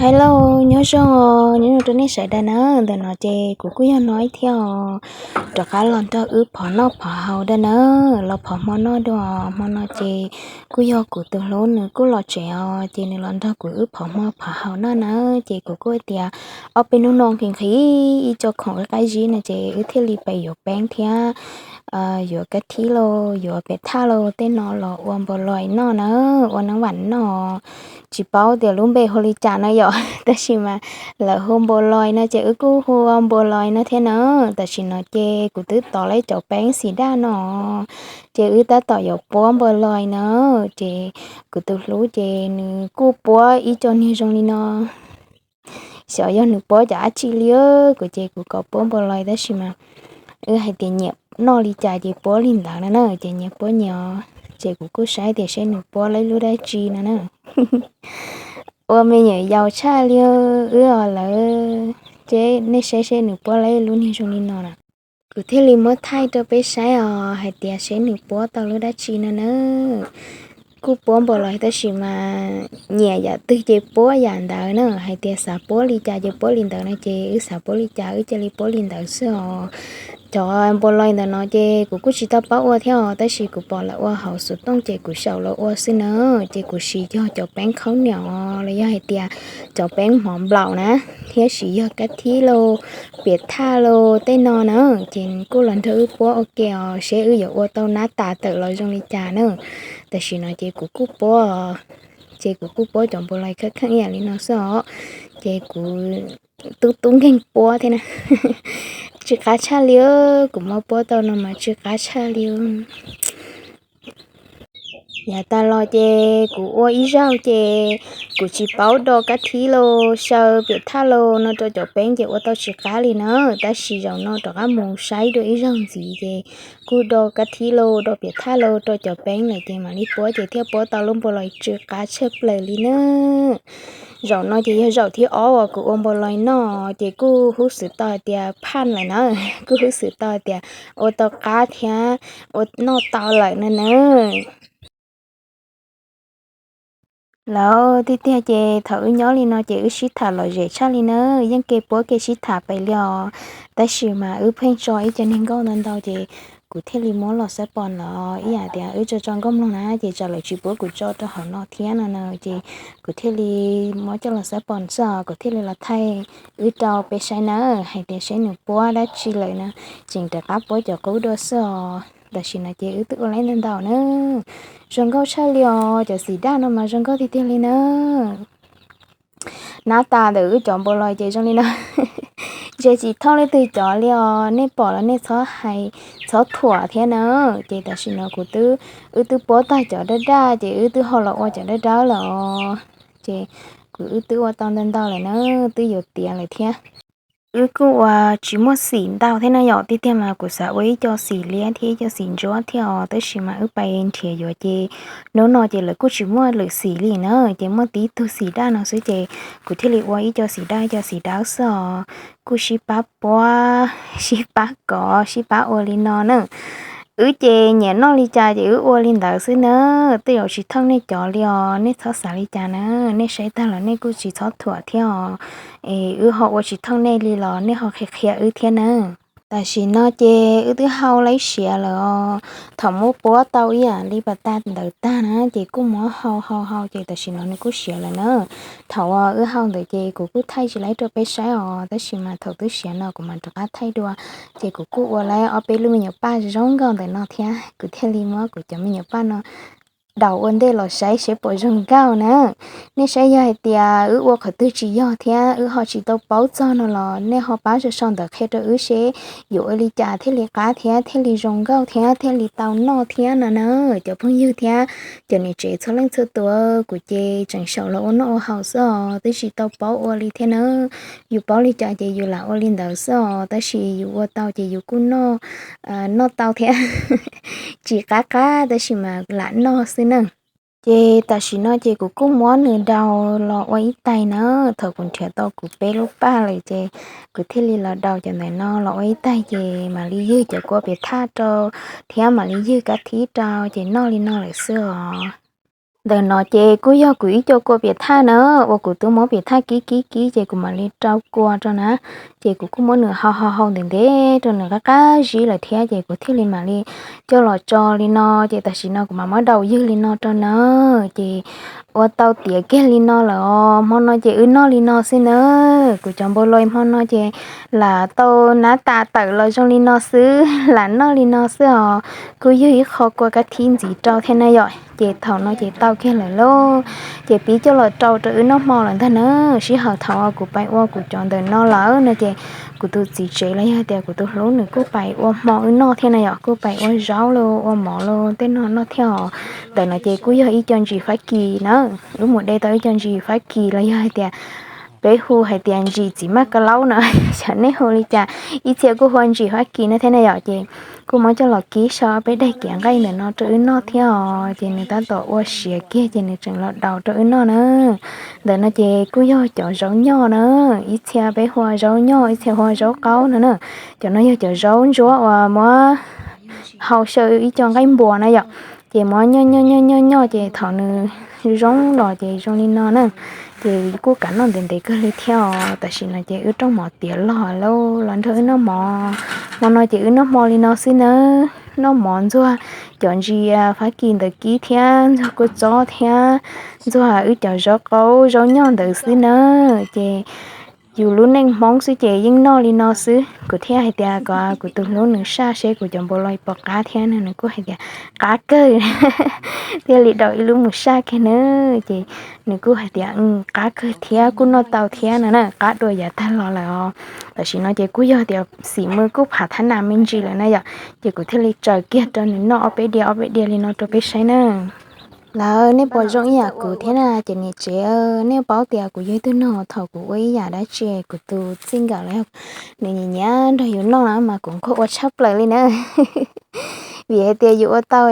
Hello, nyob zoo os, nyob zoo rau nej sawv daws na. Ntawm no ces kuv kuj yog Nob thiab os, rov qab los nrog wb phov noj phov haus dua na, los phov hmo noj dua. Hmo no ces kuj yog kuv tus hlub nws kuj los tsev os, ces nws los nrog kuv wb phov hmo phov haus noj na. Ces kuv kuj tias ob peb hnub no nqhis nqhis ib co khoom qab zib no ces wb thiaj li pem yuav peeb thiab yuav kab thib lauj, yuav piam thaj lauj tej no los ua npaus lois noj na, ua neeb vam noj. Tsis paub tias lub npe hu li cas no yom, tab sis mas lawv hu npaus lois no ces wb kuj hu ua npaus lois no thiab na. Tam sim no ces kuv twb tov lawv cov peeb xim daj no, ces wb tab tom yuav puab npaus lois na. Ces kuv tus hlub ces nws kuj puab ib co niag zoo li no. Xyov yog nws puab cov dab tsi li, kuv ces kuv kom puab npaus lois tab sis mas wb hais tias nyiam noj li cas ces puab li ntawd no na, ces nyias puab nyias os. Ces kuv kuj saib tias seb nws puab lawv lub dab tsi no na. Ua me nyuam yaus tshaj li wb os lawv. Ces nej saib seb nws puab lawv lub niag zoo li no na. Kuv thiaj li muab thaij rau peb saib os hais tias seb nws puab tau lub dab tsi no na. Kuj puab npaus lois tab sis mas nyiam yam twg ces puab yam ntawd na, hais tias xav puab li cas ces puab li ntawd no ces wb xav puab li cas wb cia li puab li ntawd xwb os. Cov npaus lois ntawm no ces kuv kuj tsis tau paub ua thiab os, tab sis kuv pom lawv ua hauv xov tooj ces kuv xyaum los ua xwb na. Ces kuv siv yog cov peeb khaub niam los yog hais tias cov peeb hmov nplaum na, thiab siv yog kab thib lauj, piam thaj lauj tej no na, ces kuj los nrog wb puab ua ke os seb wb yuav ua tau nab tas tawm los zoo li cas na. Tam sim no ces kuv kuj puab, ces kuv kuj puab cov npaus lois kheej kheej ib yam li no xwb os. Ces kuv tub tub nkeeg puab thiab na. Tsis qab tshaj li, kuv muab puab tau no mas tsis qab tshaj li. Yav tas los ces kuv ua ib zaug ces kuv tsis paub do kab thib lauj, xyaw piam thaj lauj no rau cov peeb ces ua tau tsis qab li na. Tab sis zaum no rov qab mus saib dua ib zaug ntxiv ces kuj do kab thib lauj, do piam thaj lauj rau cov peeb lawm ces mam li puab ces thiaj puab tau lub npaus lois tsw qab tshaj plaws li na. Zaum no ces yog zaum thib ob uas kuv ua npaus lois noj ces kuj hub xwm tau hais tias phaj lawm na, kuj hub xwm tau hais tias ua tau qab thiab ua noj tau lawm no na. Lawv tiag tiag ces thaum wb nyob li no ces wb sib tham lom zem tshaj li na, yeej kev puab kev sib tham pem li os. Tab sis mas wb pheej tso ib co niag nkauj ntau ntau ces kuv thiaj li muab los xab pos los ib yam tias wb tso tso nkauj mloog na ces tsam lawv tsis puab kuv tso rau hauv no thiab no na, ces kuv thiaj li muab coj los xab pos xwb os, kuv thiaj li los thaij wb rau peb saib na, hais tias seb nws puab dab tsi lawm na, tseem rov qab puab cov qub dua xwb os. Tam sim no ces wb twb ua laib ntau ntau na. Zoo nkauj tshaj li os, cov xim daj no mas zoo nkauj tiag tiag li na. Nab tas ntawm wb cov npaus lois ces zoo li no. Ntshe tsis thooj leej twg cov li os, nej pom los nej txhob hais, txhob thuam thiab na. Ces tam sim no kuv twb, wb twb puab tag cov daj daj ces wb twb ho los ua cov daj dawb lawm os. Ces kuv wb twb ua tau ntau ntau lawm na, twb yuav tiav lawm thiab. Wb kuj ua tsis muaj xim ntau thiab na yom, tiag tiag mas kuv xav ua ib co xim liab thiab ib co xim ntsuab thiab os, tab sis mas wb pais nrhiav yuav ces hnub no ces lawv kuj tsis muaj lwm xim li na, ces muaj tib tug xim daj no xwb ces kuv thiaj li ua ib co xim daj ib co xim dawb xwb os. Kuj sib pab puab, sib pab kov, sib pab ua li no na. Wb ces nyiam noj li cas ces wb ua li ntawd xwb na. Tej zaum tsis thooj nej cov li os, nej txhob xav li cas na. Nej saib tag los nej kuj tsis txhob thuam thiab os. Es wb ho ua tsis thooj nej li los nej ho qhia qhia wb thiab na. Tam sim no ces wb twb hau laib siav lawm os. Thaum muab puab tau ib yam li pas tag ntawd tag na ces kuj muab hau hau hau ces tam sim no nws kuj siav lawm na. Thaum uas wb hau ntawd ces kuv kuj thaij tsis laib rau peb saib os, tab sis mas thaum twb siav no kuv mam rov qab thaij dua. Ces kuv kuj ua laib ob peb lub me nyuam paj zoo nkauj ntawm no thiab, kuv thiaj li muab kuv cov me nyuam paj no daus ua ntej los saib seb puas zoo nkauj na. Nej saib yog hais tias wb ua qhov twg tsis yog thiab wb ho tsis tau paub txog no los nej ho pab sau sau ntawv qhia rau wb seb yuav ua li cas thiaj li qab thiab thiaj li zoo nkauj thiab thiaj li tau noj thiab no na. Cov phooj ywg thiab cov niam tsev txhua leej txhua tus, kuv ces tseem xyaum los ua noj ua haus xwb os, twb tsis tau paub ua li thiab na. Yus paub li cas ces yus lam ua li ntawd xwb os, tab sis yus ua tau ces yus kuj noj, noj tau thiab. Tsis qab qab tab sis mas lam noj xwb na. Ces tam sim no ces kuv kuj muab nws daus los ua ib taig na. Thaum kuv nrhiav tau kuv peb lub paj lawm ces kuv thiaj li los daus cov ntawm no los ua ib taig ces mam li ywg cov kua piam thaj rau thiab mam li ywg kab thib rau ces noj li no lawm xwb os. Ntawm no ces kuj yog kuv ib co kua piam thaj na, uas kuv twb muab piam thaj kib kib kib ces kuv mam li rau kua rau na. Ces kuv kuj muab nws hau hau hau ntev ntev rau nws qab qab zib lawm thiab ces kuv thiaj li mam li coj los tso li no. Ces tam sim no kuv mam muab daus ywg li no rau na. Ces ua tau tiav kiag li no lawm os, hmo no ces wb noj li no xwb na. Kuv cov npau loi hmo no ces lam tau nab tas tawm los zoo li no xwb, lam noj li no xwb os. Kuj yog ib qho kua kab thib ntxiv rau thiab na yom. Ces thaum no ces tau kiag lawm lauj, ces pib coj los rau rau wb noj hmo lawm ntag na. Sij hawm thaum kuv pais ua kuv cov ntawm no lawm no ces kuv tus txiv tsev los yog tias kuv tus hlub nws kuj pais ua hmo wb noj thiab na yom, kuj pais ua zaub los ua mov los tej no noj thiab os. Ntawm no ces kuj yog ib co ntsis Fab Kis na, wb mus de tau ib co ntsis Fab Kis los yog hais tias peb hu hais tias ntsis txiv maj ka laub no, xyov nej hu li cas, ib txhia kuj hu ntsis Fab Kis no thiab na yom. Ces kuj muab coj los kib so peb daim kiav nqaij ntawm no rau wb noj thiab os. Ces nws tab tom ua siav kiag ces nws tseem los daus rau wb noj na. Ntawm no ces kuj yog cov zaub nyoj na, ib txhia peb hu ua zaub nyoj, ib txhia hu ua zaub qaub no na. Cov no yog cov zaub ntsuab uas muab hau xyaw ib co nqaij npuas na yom. Ces muab nyoj nyoj nyoj nyoj nyoj ces thaum nws zoo los ces zoo li no na. Ces kuj kav noj ntev ntev kawg li thiab os. Tam sim no ces wb rooj mov tiav log lauj, los nrog wb noj mov. Hmo no ces wb noj hmo li no xwb nawb, noj mov ntxuag cov ntsis Fab Kis ntawd kib thiab ntxuag kua txob thiab ntxuag wb cov zaub qaub zaub nyoj ntawd xwb na. Ces yus lub neej Hmoob xwb ces yeej noj li no xwb. Kuv thiaj hais tias kom kuv tus hlub nws saj seb kuv cov npau loi puas qab thiab no, nws kuj hais tias qab kawg, thiaj li daus ib lub mus saj kiag na. Ces nws kuj hais tias qab kawg thiab, kuj noj tau thiab no na, qab dua yav tag los lawm os. Tam sim no ces kuj yog tias xim mws kuj phav thab nas me ntsis lawm na yom, ces kuv thiaj li tsaws kiag rau nws noj ob peb diav ob peb diav li no rau peb saib na. Lawv, nej puas zoo ib yam kuv thiab na cov niam tsev? Nej paub tias kuv yog ib tug neeg thaum kuv ua ib yam dab tsi kuv tus txij nkawm los nws nyiam nyiam nrog yus noj na mas kuv nquag ua tshaj plaws li na. Vim hais tias yus ua tau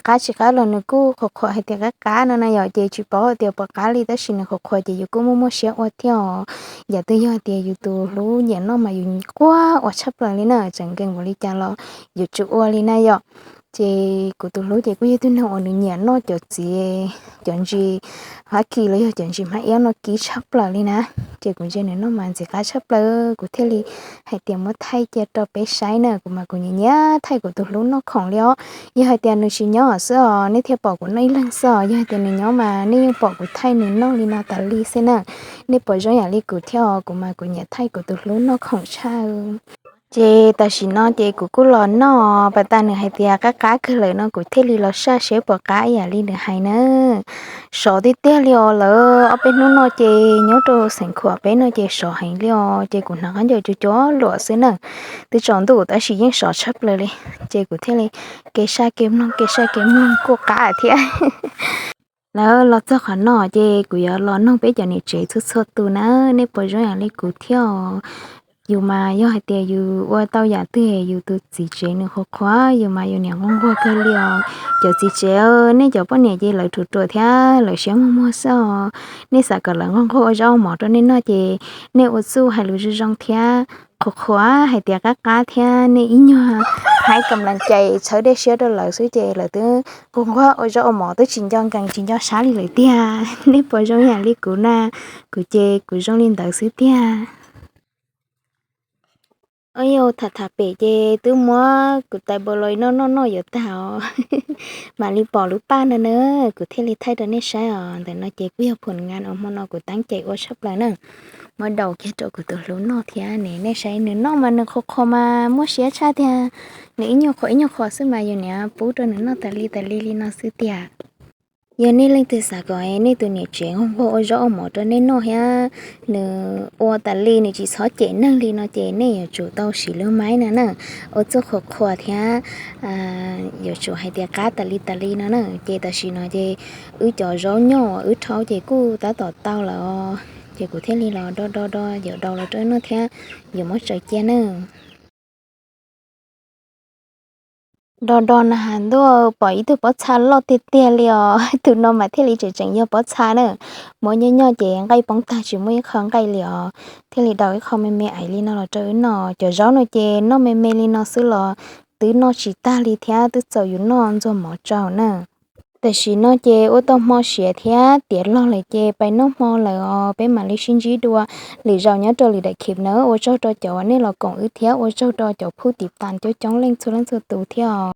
qab tsis qab los nws kuj qhuas qhuas hais tias qab qab no na yom, ces tsis paub hais tias puas qab li tab sis nws qhuas qhuas ces yus kuj muaj muaj siab ua thiab os. Yam twg yog hais tias yus tus hlub nyiam noj mas yus nquag ua tshaj plaws li na, tseem nkees npaum li cas los yuav tsum ua li na yom. Ces kuv tus hlub ces kuj yog ib tug neeg uas nws nyiam noj cov txiv, cov ntsis Fab Kis los yog cov ntsis hmab iab no kib tshaj plaws li na. Ces kuv ntsia nws noj mas ntxim qab tshaj plaws, kuv thiaj li hais tias muab thaij cia rau peb saib na. Kuv mas kuv nyiam nyiam thaij kuv tus hlub noj khoom li os. Yog hais tias nws tsis nyob xwb os nej thiaj pom kuv noj ib leeg xwb os, yog hais tias nws nyob mas nej yeej pom kuv thaij nws noj li no tas li xwb na. Nej puas zoo yam li kuv thiab os? Kuv mas kuv nyiam thaij kuv tus hlub noj khoom tshaj. Ces tam sim no ces kuv kuj los noj, pas tas nws hais tias qab qab kawg lawm no kuv thiaj li los saj seb puas qab ib yam li nws hais na. Sov tiag tiag li os lawv, ob peb hnub no ces nyob rau xeev Khuam peb no ces sov heev li os, ces kuv hnav khaub ncaws cuag cuag luam xwb na. Twb tsaus ntuj tab sis yeej sov tshaj plaws li, ces kuv thiaj li ke saj ke mloog ke saj ke mloog kuj qab thiab. Lawv, los txog qhov no ces kuv yuav los noog peb cov niam tsev txhua txhua tus na, nej puas zoo yam li kuv thiab os? Yus mas yog hais tias yus ua tau yam twg yus tus txiv tsev nws qhuas qhuas, yus mas yus niam nquag nquag kawg li os. Cov txiv tsev, nej cov poj niam ces lawv ruam ruam thiab lawv siab muag muag xwb os. Nej xav kom lawv nquag nquag ua zaub ua mov rau nej noj ces nej ua txuj hais lus zoo zoo thiab, qhuas qhuas hais tias qab qab thiab nej ib nyuag hais kam las cais txhawb dej siab rau lawv xwb ces lawv twb nquag nquag ua zaub ua mov twb tsis nco nkees tsis nco sab li lawm tiag. Nej puas zoo yam li kuv na? Kuv ces kuv zoo li ntawd xwb tiag. Yog tham tham pem ces twb muab kuv tais npau loi noj noj noj yuav tag os. Mam li pom lub paj no na, kuv thiaj li thaij rau nej saib os. Ntawm no ces kuj yog phom ngan uas hmo no kuv teeb cai ua tshaj plaws na. Muab daus kiag rau kuv tus hlub noj thiab ne, nej saib nws noj mas nws qhuas qhuas mas muaj siab tshaj tiag. Nws ib nyuag qhuas ib nyuag qhuas xwb mas yus niam pub rau nws noj tas li tas li li no xwb tiag. Yog nej leej twg xav kom nej tus niam tsev nquag nquag ua zaub ua mov rau nej noj thiab, nws ua tas li nws tsis txhob cem neeg li no ces nej yuav tsum tau siv lub maib no na, ua txuj qhuas qhuas thiab yuav tsum hais tias qab tas li tas li no na. Ces tam sim no ces wb cov zaub nyoj uas wb rhaub ces kuj tab tom tau lawm os, ces kuv thiaj li los do do do yuav daus los rau noj thiab yuav muab tsaws cia na. Do do na has ntuj, pom ib tug pob txha loj tiag tiag li os, tus no mas thiaj li tseem tseem yog pob txha na. Muab nyoj nyoj ces nqaij poob tag tsis muaj ib qho nqaij li os, thiaj li daus ib qho me me aiv li no los rau wb noj. Cov zaub no ces noj me me li no xwb los twb noj tsis tag li thiab twb txaus yus noj ntxuag mov tsau na. Tam sim no ces ua tau hmo siav thiab tiav log lawm ces pais noj hmo lawm os, peb mam li sib ntsib dua lwm zaus nyob rau lwm daim clip nawb. Ua tsaug rau cov uas nej los koom wb thiab ua tsaug rau cov phub tiv tas coob coob leej txhua leej txhua tus thiab os.